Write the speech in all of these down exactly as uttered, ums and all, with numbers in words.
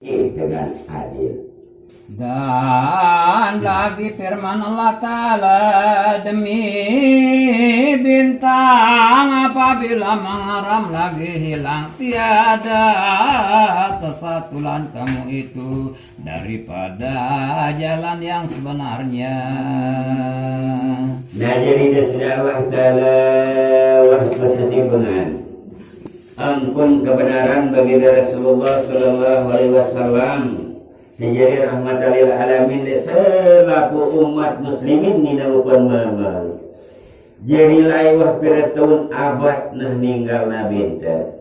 dengan adil. Dan lagi firman Allah Ta'ala, demi bintang apabila mengaram lagi hilang, tiada sesatulan kamu itu daripada jalan yang sebenarnya. Nah, jadi dah sudah Allah Ta'ala wah kesesimbangan. Ampun kebenaran baginda Rasulullah sallallahu alaihi wasallam. Sing jadi rahmatan lil alamin di selaku umat muslimin dina upan mama. Jadi laiwah pira tahun abad nah ninggal Nabi ente.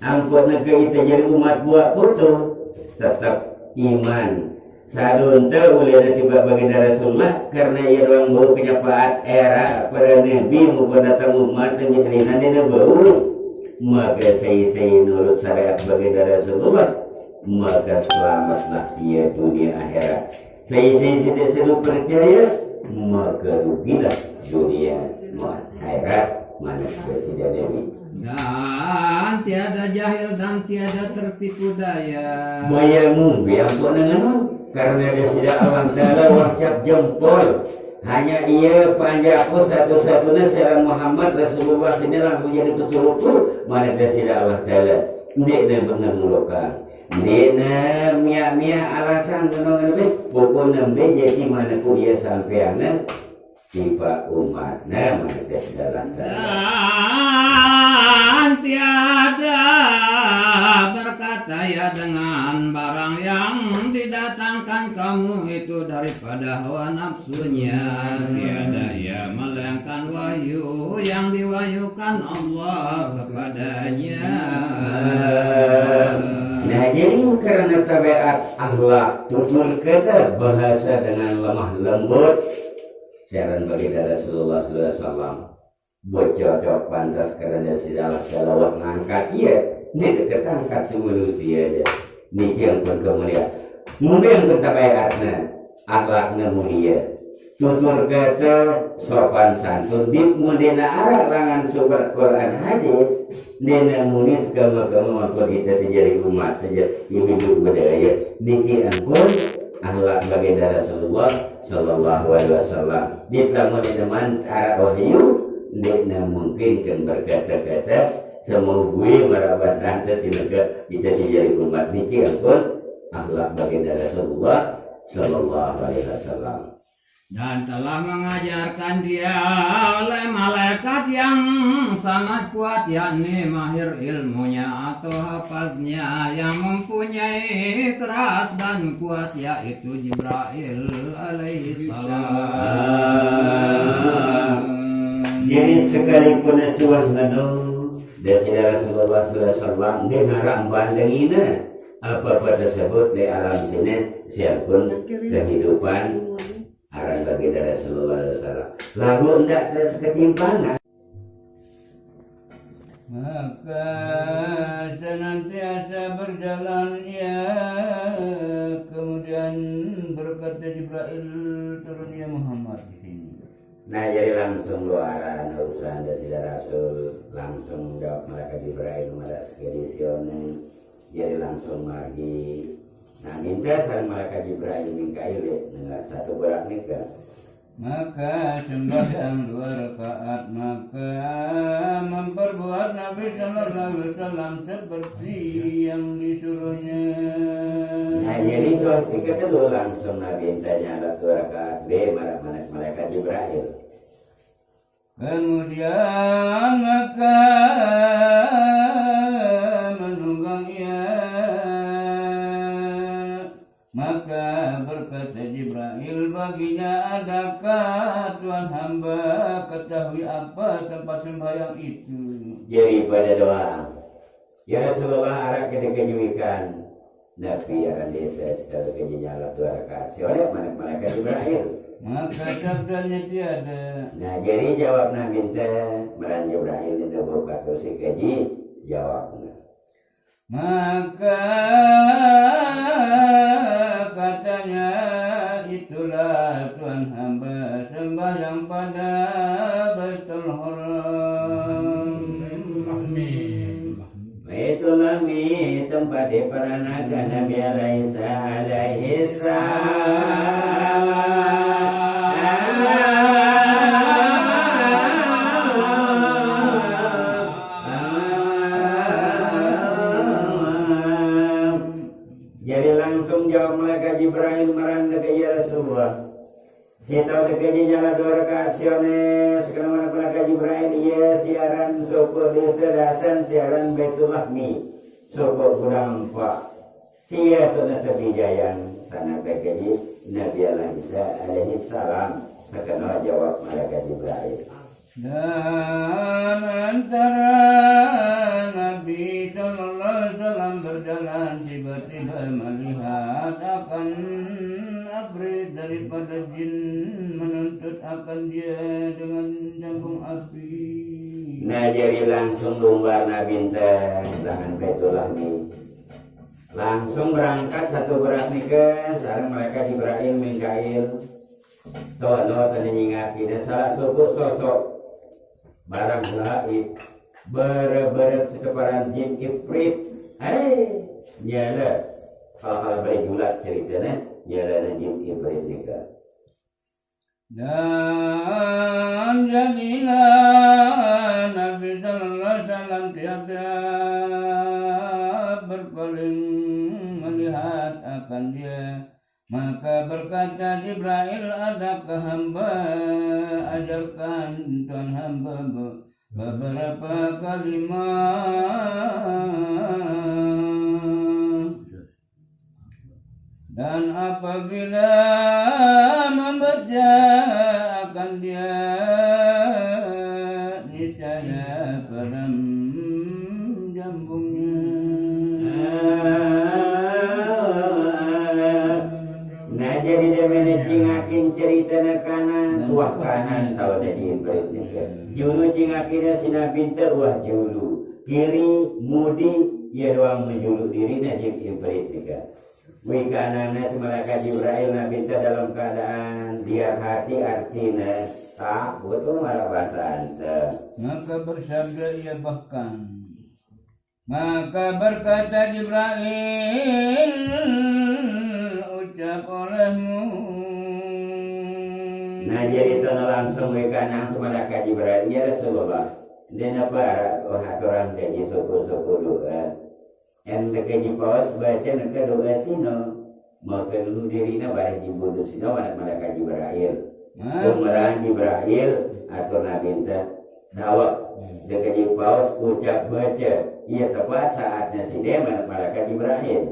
Ampun ke ita jadi umat buah putu, tetap iman. Sadunta ulih nanti baginda Rasulullah karena ia doang bau penyapaat era para nabi maupun datang umat dan mislinan dia bau. Maka saya-saya nurut syariat baginda Rasulullah, maka selamatlah ia dunia akhirat. Saya-saya tidak seru percaya, maka rugilah dunia akhirat. Mana presiden ini? Dan tiada jahil dan tiada tertipu daya. Bayangmu biar kok nengen karena dia sudah Allah Ta'ala wacap jempol. Hanya ia panjak aku satu-satunya seorang Muhammad Rasulullah sini langsung jadi pesuruhku. Mana dia sudah Allah Ta'ala? Ndik ne benar mulukan. Ndik ne miak-miak alasan menong lebih. Pokok nembe jadi mana ku ia sampean ne. Tiba umat ne mana dia sudah Allah Ta'ala. Dan tiada berkata ya dengan barang yang didatangkan kamu itu daripada hawa nafsunya. Tiada ia melainkan wahyu yang diwahyukan Allah kepadanya. Nah, jadi karena tabiat akhlak tutur kata bahasa dengan lemah lembut, siaran baginda Rasulullah sallallahu alaihi wasallam. Bocah cok pantas karena si dalah salawat ngangkat ia. Ini deket angkat si manusia aja. Niki yang pun kemuliaan. Mungkin yang pun tabiatnya, akhlaknya mulia. Tutur kata sopan santun, di mundena arah langan sumber Quran hadis, dena munis kama-kama mampu kita terjadi umat saja, ibu budaya. Niki ampun, akhlak baginda Rasulullah sallallahu alaihi wasallam. Di tamu di teman arah wahyu, dena mungkin kan berkata-kata, semua gue marabas tante tinaka kita terjadi umat. Niki ampun, akhlak baginda Rasulullah sallallahu alaihi wasallam. Dan telah mengajarkan dia oleh malaikat yang sangat kuat, yakni mahir ilmunya atau hafaznya yang mempunyai keras dan kuat, yaitu Jibril alaihi salam. Jadi sekalipun suah menung dari Rasulullah sallallahu alaihi wasallam, dia ngarang bandengina apa-apa tersebut di alam sini, siapun kehidupan aran baginda Rasulullah sallallahu alaihi wasallam. Lagu ndak ada ketimpangan. Maka senantiasa berjalan ia, kemudian berkata Jibril, "Turun ya Muhammad di sini." Nah, jadi langsung doa aran urusan dari Rasul, langsung jawab malaikat Jibril, malaikat sekali sionen. Jadi langsung margi. Nah, minta sama malaikat Jibril, Mikail ya, dengan satu berak nikah. Maka sembahyang dua rakaat, maka memperbuat Nabi sallallahu alaihi wasallam seperti yang disuruhnya. Nah, jadi so, si kedua langsung Nabi tanya dua rakaat, be, malaikat, malaikat Jibril. Kemudian maka menunggang ia, maka berkata Jibril baginya, "Adakah Tuhan hamba ketahui apa tempat sembahyang itu?" Jadi pada doa, "Ya Rasulullah, arak kita kejuikan." Nabi aran desa setelah kejinya alat dua rakaat. Si oleh mana malaikat Jibril. Maka sabdanya tiada. Nah, jadi jawab Nabi teh, meran Jibril itu buka terus kaji jawabnya. Maka katanya, "Itulah Tuhan hamba sembahyang pada Baitul Haram." Baitul Lahmi, tempat diperanakan Nabi alaihi Isa alaihi salam. Jadi langsung jawab malaikat Jibril maranda ka, "Ya Rasulullah, kita dekaji nyala dua rakaat sione, sakana malaikat Jibril, iya siaran suku di sedasan siaran Baitullah mi, suku gudang pa." Sia tuna sabijayan sana dekaji Nabi Allah Isa alaihi salam, sakana jawab malaikat Jibril. Dan antara Nabi sallallahu alaihi wasallam berjalan, tiba-tiba melihat akan afrit daripada jin menuntut akan dia dengan cambung api. Nah, jadi langsung lumbar Nabi ente, tangan Baitullah nih. Langsung berangkat satu berat nika, sareng malaikat Jibril, Mikail. Tono tadi nyingaki, dan salah suku sosok barang gaib, bereberet sekeparan jin ifrit. Hei, nyala. Kalau kalau bari julat ceritanya, nyala jin ifrit nika. Dan jadilah Nabi sallallahu alaihi wasallam tiap-tiap berpaling melihat akan dia. Maka berkata Jibril, "Adakah hamba ajarkan Tuhan hamba be-, beberapa kalimat?" Dan apabila membaca akan dia, niscaya padam jambungnya. Nah, jadi dia mana cingakin ceritana kanan, wah kanan tahu tadi berit nika. Julu cingakinnya si Nabi ente, wah julu. Kiri, mudi, ia doang menjulu diri najib ibrit nika. Wikanana si malaikat Jibril Nabi ente dalam keadaan biar hati artinya tak betul marah bahasa ente. Maka bersabda ia bahkan, maka berkata Jibril, ucap olehmu. Nah, jadi tono langsung wikanang si malaikat Jibril, "Ya Rasulullah, dina para wah aturan kaji suku-suku doa. Ente kaji paus baca neka doa sino. Mau ke dulu diri na bareh jibudu sino, mana malaikat Jibril. Nah. Kumaran Jibril, atur Nabi ente. Dawak. Dekaji paus ucap baca. Iya tepat saatnya sini, mana malaikat Jibril."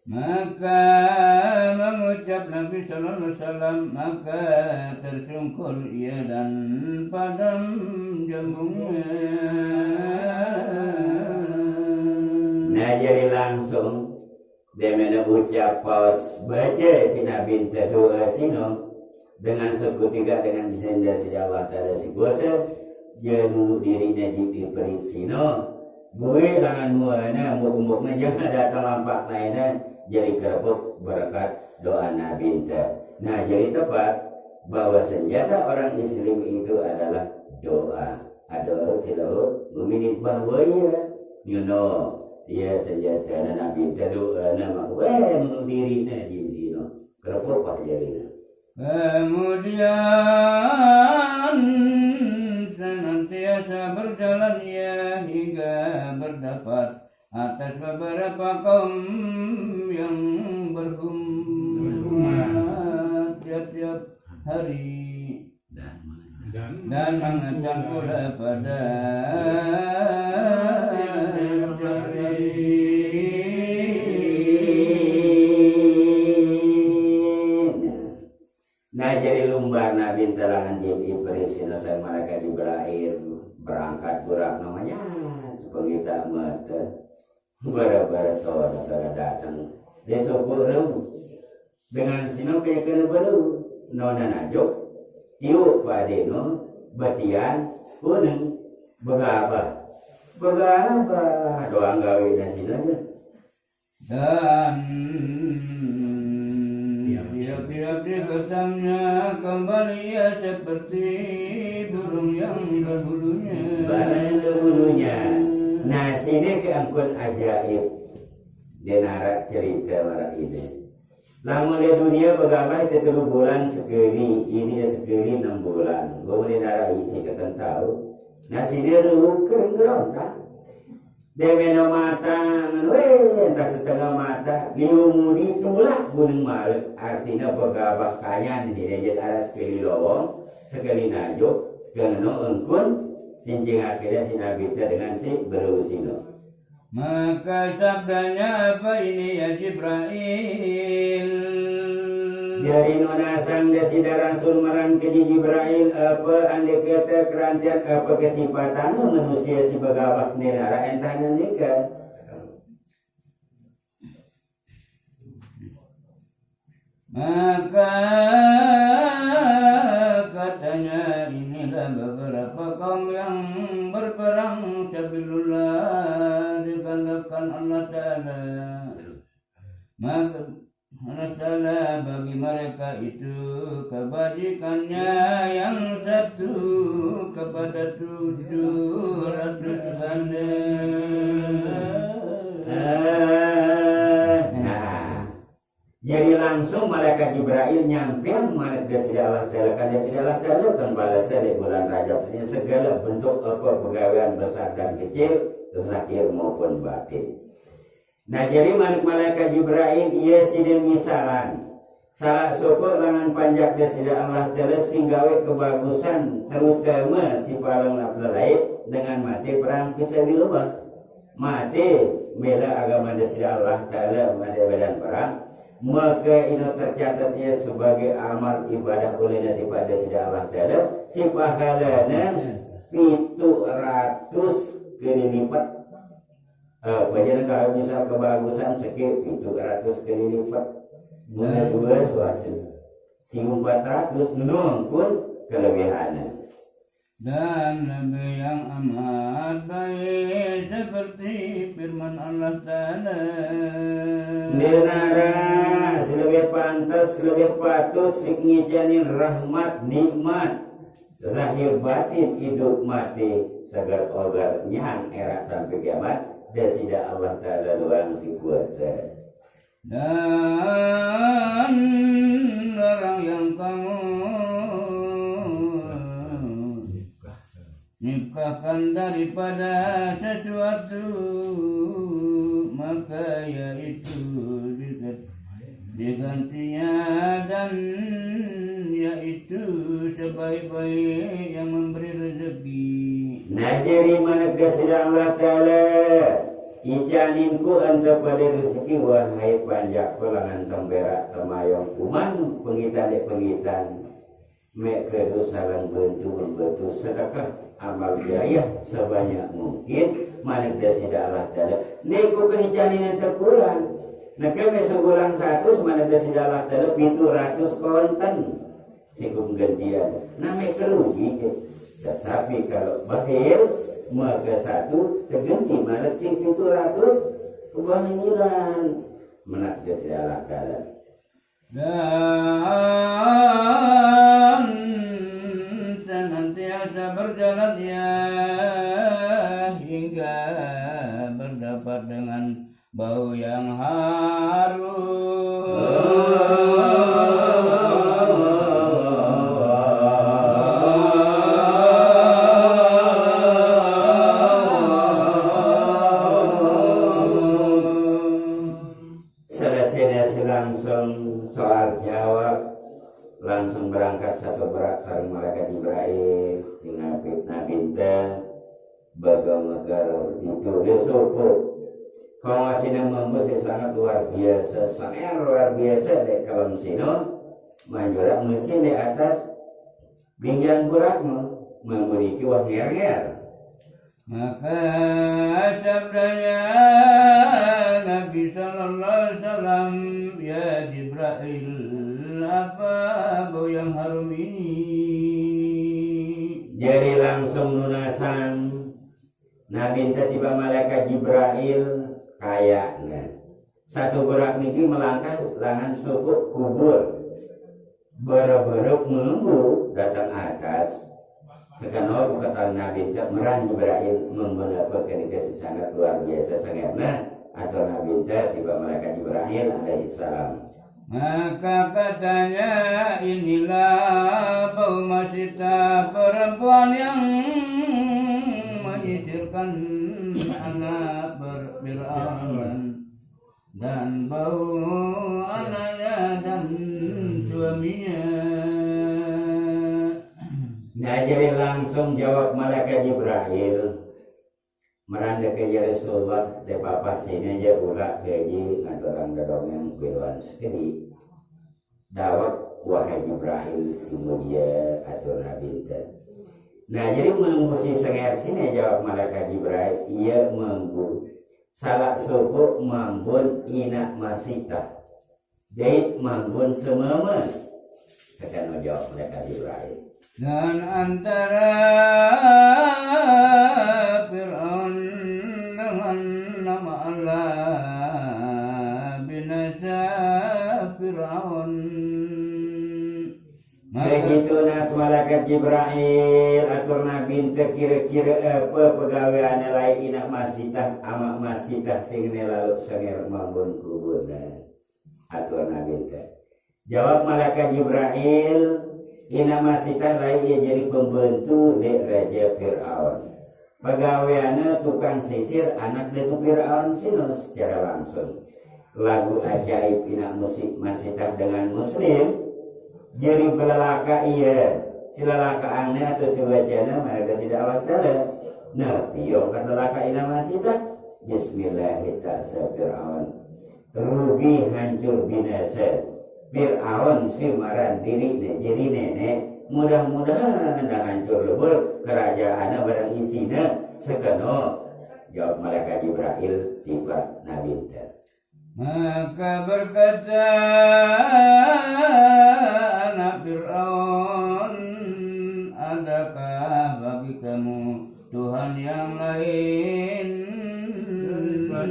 Maka mengucap Nabi sallallahu alaihi wasallam, maka tersungkur ia dan padam jambungnya. Nah, jadi langsung dia mana ucap paus baca si Nabi ente doa sino dengan sekutika dengan izin dari si Allah Ta'ala si kuasa, dia dulu diri najib ibrit sino. Gue tangan muana, embuk-embukna jangan datang lampak lainnya, jadi kerepuk berkat doa Nabi ente. Nah, jadi tepat bahwa senjata orang Islam itu adalah doa. Ada sila memilih bahwa iya, you know, iya senjata Nabi ente doa nama, weh, bunuh diri na jin dino. Kerepuk pak jadinya. Kemudian senantiasa berjalan ia hingga berdapat atas beberapa kaum yang berkhusuma tiap-tiap hari dan mengatakan pula pada Nah, jadi lumbar Nabi telangan jin iblis sino saya malaikat Jibril berangkat burak namanya sepengita mata. Bara-bara tono kada datang. Dia sopok rem. Dengan sino kaya kena baru. Nona najuk. Tiup padeno. Batian. Kuneng. Begabah. Begabah. Doang gawe na sino aja. Dan tiap-tiap dikesamnya kembali ia seperti burung yang dahulunya. Barang dahulunya. Nah, sini keangkun ajaib. Denara cerita maraq ini. Lamun di dunia begabah itu telu bulan sekali, ini sekali enam bulan. Gua mau denara isi keten tahu. Nasi dia lu kering gerontak. Demena mata, weh, entah setengah mata, liu mudi tulak gunung malek. Artinya begabah kayan, ini aja ada sekali lowong, sekali najuk, kena engkun, cincin akhirnya si Nabi teh dengan si Beru Sino. Maka sabdanya, "Apa ini ya Jibrail?" Jari nunasang Desida Rasul marang ka Jibrail, "Apa ane kata kerantian, apa kesipatan manusia si begabah nira entah nika?" Maka katanya, "Inilah beberapa kaum yang berperang sabilillah, digandakan Allah Ta'ala. Maka Allah Ta'ala bagi mereka itu kebajikannya yang satu kepada tujuh ratus ganda." Nah, jadi langsung malaikat Jibrail nyampean malaikat Desida Allah Ta'ala, kan Desida Allah Ta'ala kan balasnya di bulan Rajab. Ini segala bentuk apa pegawaian besar dan kecil, zahir maupun batin. Nah, jadi malaikat Jibrail, iya sidin misalan. Salah soko lengan panjak Desida Allah Ta'ala sing gawe kebagusan, terutama si paling lelai dengan mati perang fisabilillah. Mati bela agama Desida Allah Ta'ala, mati badan perang, maka ino tercatat ia sebagai amal ibadah oleh nanti pada Desida Allah Ta'ala, si pahalanya pitu ratus kali lipat. Eh, pajanan kalau misal kebagusan sekit pitu ratus kali lipat. Mula dua suasa. Si empat ratus nunung pun kelebihannya. Dan lebih yang amat baik seperti firman Allah Ta'ala. Nira, lebih pantas, lebih patut si ngicanin rahmat, nikmat, zahir batin, hidup mati, segar ogar nyang era sampai kiamat, Desida Allah Ta'ala doang si kuasa. Dan orang yang kamu nafkahkan daripada sesuatu, maka yaitu digantinya dan yaitu sebaik-baik yang memberi rezeki. Nah, jadi mana Desida Allah Ta'ala icanin ku anta pada rezeki, wahai panjak pelangan tembera temayong kuman pengitan dek pengitan. Mek kedu salang bantu membantu sedekah amal jariah sebanyak mungkin, mana Desida Allah Ta'ala. Niku kenicanin yang terkurang. Neke mek sebulan satu, mana Desida Allah Ta'ala pitu ratus konten. Siku gantian. Nah, mek kerugi ke. Tetapi kalau bakhil, maka satu terganti mana si pitu ratus uang hilang. Menak Desida Allah Ta'ala. Dan senantiasa berjalan ia hingga berdapat dengan bau yang harum. Selesai nasi langsung soal jawab, langsung berangkat satu berak sareng malaikat Jibrail, si Nabi, Nabi ente, bagang negara itu dia suku. Kongosina mambus sangat luar biasa, sangat luar biasa dek kalem sino, manjura mesin di atas binggian burak mah, memiliki wah nger-nger. Maka sabdanya Nabi sallallahu alaihi wasallam, "Ya Jibrail, apa bau yang harum ini?" Jadi langsung nunasang Nabi ente tiba malaikat Jibrail kayaknya. Satu berak niki melangkah langan suku kubur. Berok-berok nunggu datang atas. Sekenor ketan Nabi ente merang Jibrail membenapa kenika sangat luar biasa sangatnya. Atur Nabi téh tiba malaikat Jibril alaihissalam. Maka katanya, "Inilah bau masita perempuan yang menyisirkan anak ber-, Fir'aun dan, dan bau anaknya dan suaminya." Nah, jadi langsung jawab malaikat Jibril, "Merandeke ya Rasulullah, dek papa sini aja ulah kaji ngaturang dodongeng biluan sakedi." Dawek, wahai Jibril, si mulia atur Nabi téh. Nah, jadi manggu si senger sini jawab malaikat Jibril, iya manggu. Salah suku mambun ina masita. Dek mambun sememe. Sekan jawab malaikat Jibril. Dan antara Fir'aun dengan nama Allah, binasa Fir'aun. Maka begitu nas malaikat Jibril atur Nabi téh, kira-kira apa pegawaiannya lain ina masitah, ama masitah sing lalu senger mambun kuburna. Atur Nabi téh. Jawab malaikat Jibril, "Ina masitah lain ia jadi pembantu dek Raja Fir'aun. Pegawaiannya tukang sisir anak Datu Fir'aun sino secara langsung." Lagu ajaib ina musik masitah dengan muslim. Jadi belalaka iya, si lalakaannya atau si wajana mereka tidak Allah Ta'ala. Nah, piong kata lalaka ina masitah. Bismillahirrahmanirrahim. Rugi hancur binasa. Fir'aun si maran diri jadi nenek. Mudah-mudahan dah hancur lebur kerajaannya barang isina sekeno. Jawab malaikat Jibril tiba Nabi téh. Maka berkata anak Fir'aun, "Adakah bagi kamu Tuhan yang lain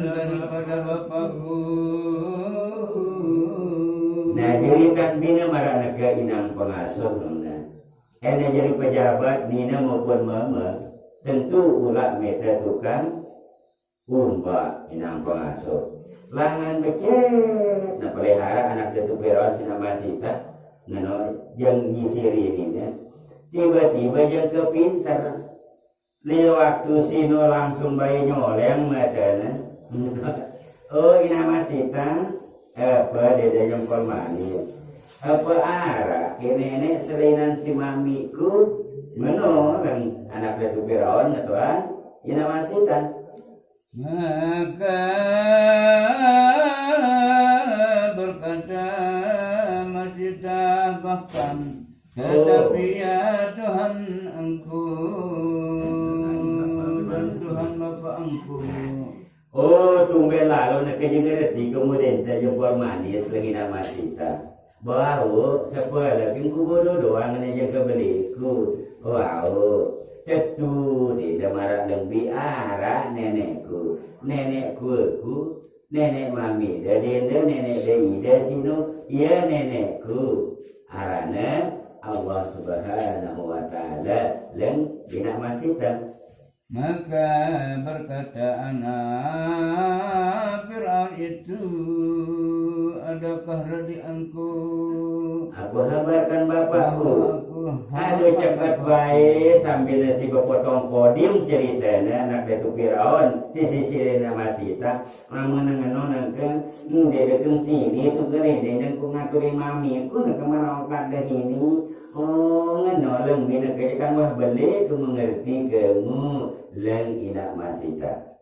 daripada Bapakku?" Nah, jadi kan bina maraneka inang pengasuh nona. Ena jadi pejabat nina maupun mama, tentu ulah meta tukang umba inang pengasuh. Langan becet, nah, pelihara anak Datu Fir'aun sina masitah, ngeno jeng nyisiri nina. Tiba-tiba jeng kepinter. Liu waktu sino langsung bayi nyoleng matana. "Oh, ina masita, apa dede jempol manis? Apa arak ke nenek selinan si mamiku?" Meno leng anak Datu Fir'aun ngetuan ina masita. Maka berkata masita, bahkan tetapi ya Tuhan engku dan Tuhan Bapa engku. Oh, tumben lalu nak kerja ngerti kemudian kita jempol manis lagi nama kita. Bau, siapa lagi ku bodoh doang ni jaga beliku. Bau, tetu di demarak lembi arak nenekku. Nenekku aku, nenek mami, dadi enda nenek dai ida sinu, ya nenekku. Arana Allah Subhanahu wa Ta'ala leng bina masita. Maka berkata anak Fir'aun itu, adakah radianku? Aku habarkan bapakku. Aku habarkan. Aduh, cepet bae sambil si bepotong kodim ceritanya anak Datu Fir'aun di sisi masita. Lamun ngeno nangke, hmm, dedeken sini sugerende dan ku ngaturi mami, ku neke merongkat deh ini. Oh, ngeno lembina kaya kan wah beli ku mengerti kamu, leng ina masita.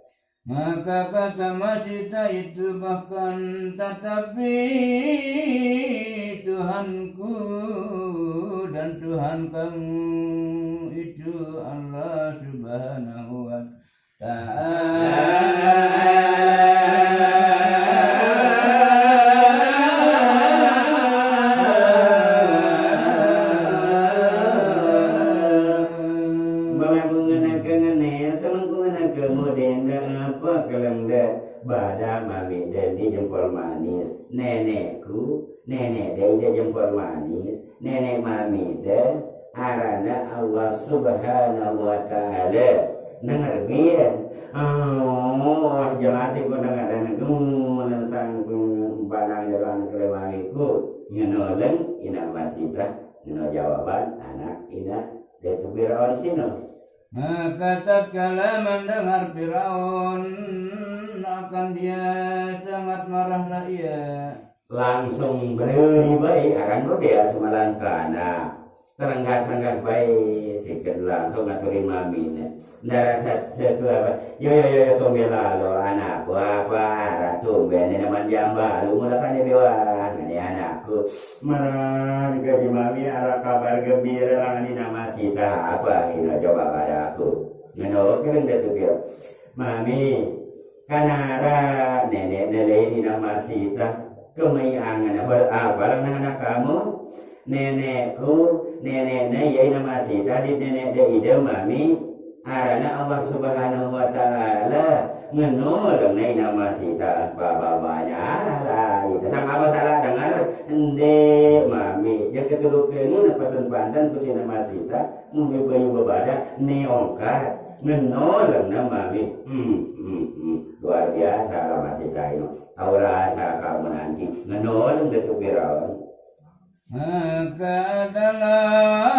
Maka kata masita itu, bahkan tetapi Tuhanku dan Tuhan kamu itu Allah Subhanahu wa Ta'ala. Melaku ngenake ngene, selengku ngenake modenda apa kelengda bada mami dan di jempol manis. Nenekku, nenek dai ida jempol manis, nenek mami ida arana Allah Subhanahu wa Ta'ala. Denger bien, Oh, jelas iku nang ada nang gemunan sangkung panang jalan kelewangiku. Ngenoleng ina masita, ngeno jawaban anak ina Datu Firaun sino. Maka tatkala mendengar Firaun akan dia, sangat marahlah ia. Langsung berdiri baik, akan berdiri semalan kana. Terenggas-enggas baik, sikit langsung ngaturi mamine. Ndarasa satu apa? Yo, yo, yo, yo, tumbe lalo, anakku, apa arah tumbe ini naman jamba, lu mula kan dia biwa, ngene anakku. Meran gaji mami arah kabar gembira langani nama sita, apa ina coba padaku. Ngene oke, leng dia tuh dia. Mami, kan arah nenek nelein ina masita, kemai angan, apa, apa lang anak kamu? Nenekku, nenekne ya ina masita di nenek de ida mami. Arana Allah Subhanahu wa Ta'ala ngenoleng na ina masita, baba-babanya. Ala, itu sang apa salah dengar? Ende, mami, dia ketulukeun na pesan pantan ku ina masita, mumbi bayu babada, ne ongkat, ngenoleng na mami. Hmm, hmm, hmm. Luar biasa lah masita ini. Tahu rasa kamu nanti ngenoleng Datu Firaun. Maka adalah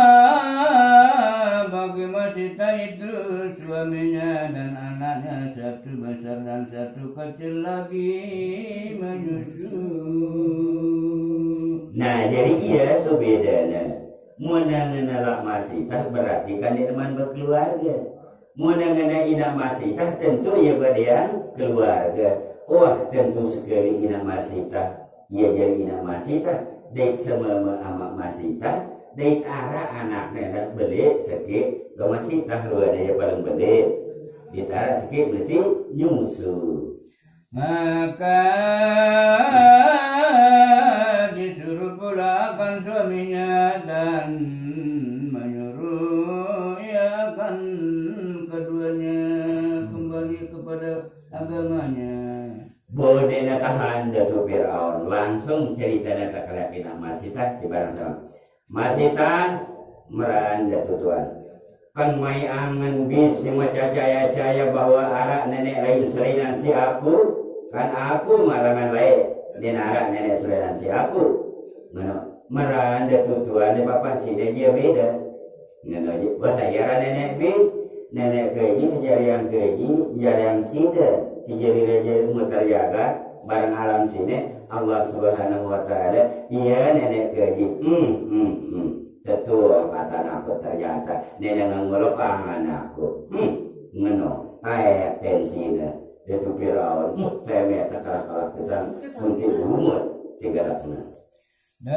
bagi masita itu suaminya dan anaknya, satu besar dan satu kecil lagi menyusu. Nah, jadi iya tu bedana. Mun ngenalak masita berarti kan dia teman berkeluarga. Mun ngenalak ina masita tentu ia badian keluarga. Wah, tentu sekali ina masita. Ia jadi ina masita, dek sememe ama masita, dek ara anaknya dah beli seki ke masita, lu ada ia paling beli. Ditara seki mesti nyusu. Maka disuruh pula akan suaminya dan menyuruh ia akan keduanya kembali kepada agamanya. Bodena tahan Datu Firaun, langsung ceritana takalak ina masita, si barang sama. Masita, meran Datu Tuan. Kan mai angen bisi macacaya-caya bahwa arak nenek lain selain si aku, kan aku malangan lain, dan arak nenek selain si aku. Mana meran Datu Tuan di papa sini dia beda. Ngene aja. Bahasa iya ra nenek bi, nenek keji, sejariang keji, jariang sida, sejari raja muter jagat, bareng alam sini, Allah Subhanahu wa Ta'ala, iya nenek keji. Hmm, hmm, hmm. Betul kata aku ternyata. Nenek nganggo pangan aku. Hmm, ngeno. Taek tensine. Itu Firaun. Hmm, saya merasa kalah-kalah pisang. Kunti umur. Tiga ratus. Dan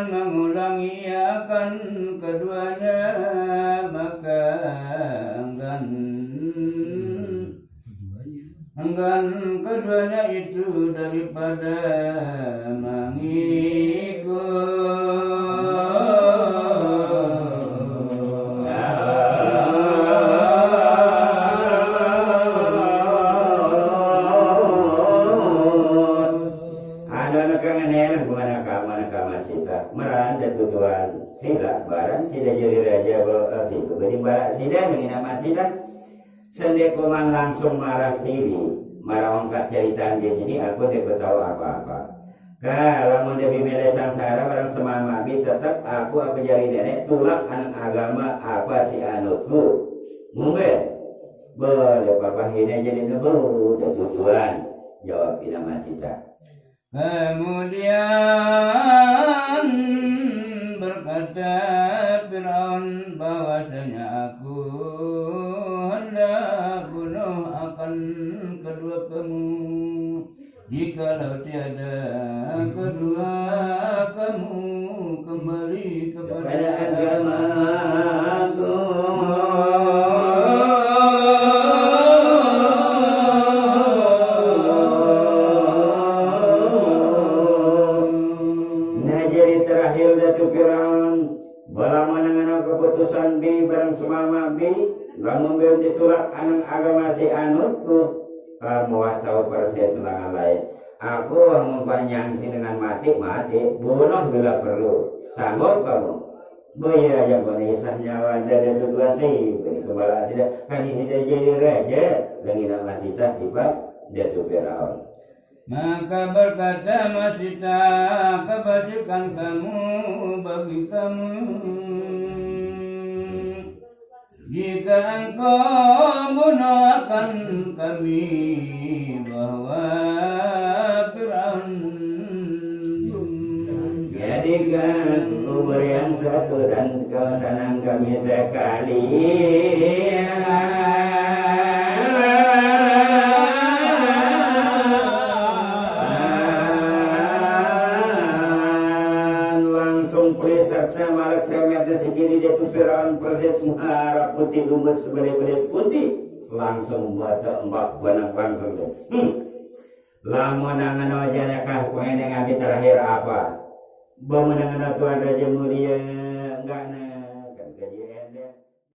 mengulangi akan keduanya, maka enggan, enggan keduanya itu daripada mengikut. Anu, anu kangen enak gimana kamu, anak kamu sita. Meran Datu Tuan. Sila, barang sida jadi raja, ba-, eh, situ beri barak sida, mengina masih dah. Sende koman langsung marah siri. Marah ongkat cerita di sini, aku tidak tahu apa-apa. Kalau mau lebih milih sangsara, barang semama bi tetap aku, aku jari nenek, tulak anak agama apa si anutku. Mungkin. Boleh papa hina jadi nebu, Datu Tuan. Jawab ina masita. Kemudian berkata Firaun bahwasanya aku hendak bunuh akan kedua kamu. Jikalau tiada kedua kamu kembali kepada agamaku. Nah, jadi terakhir Datu Firaun, bala menengah keputusan bi barang semama bi, lamun belum ditulak anang agama si anutku, kamu wah tahu persis lengan lain. Aku wah mempanjang si dengan mati, mati, bunuh bila perlu. Sanggup kamu? Boya yang kena isah nyawa anda Datu Tuan Sri, beri kembala sida, kani sida jadi raja, lagi nama sida tiba Datu Firaun. Maka berkata Masita, kebajikan kamu bagi kamu. Jika engkau bunuh akan kami bahwa Firaun. Jadikan kubur yang satu dan kau tanam kami sekali. Langsung perisakna malak semet sikili Datu Firaun persis muara putih lumut sebelai-belai putih. Langsung bata embak benang langsung tu. Hmm. Lamun angana wajana kah kueneng abi terakhir apa? Bamun angana Tuan Raja Mulia enggak na.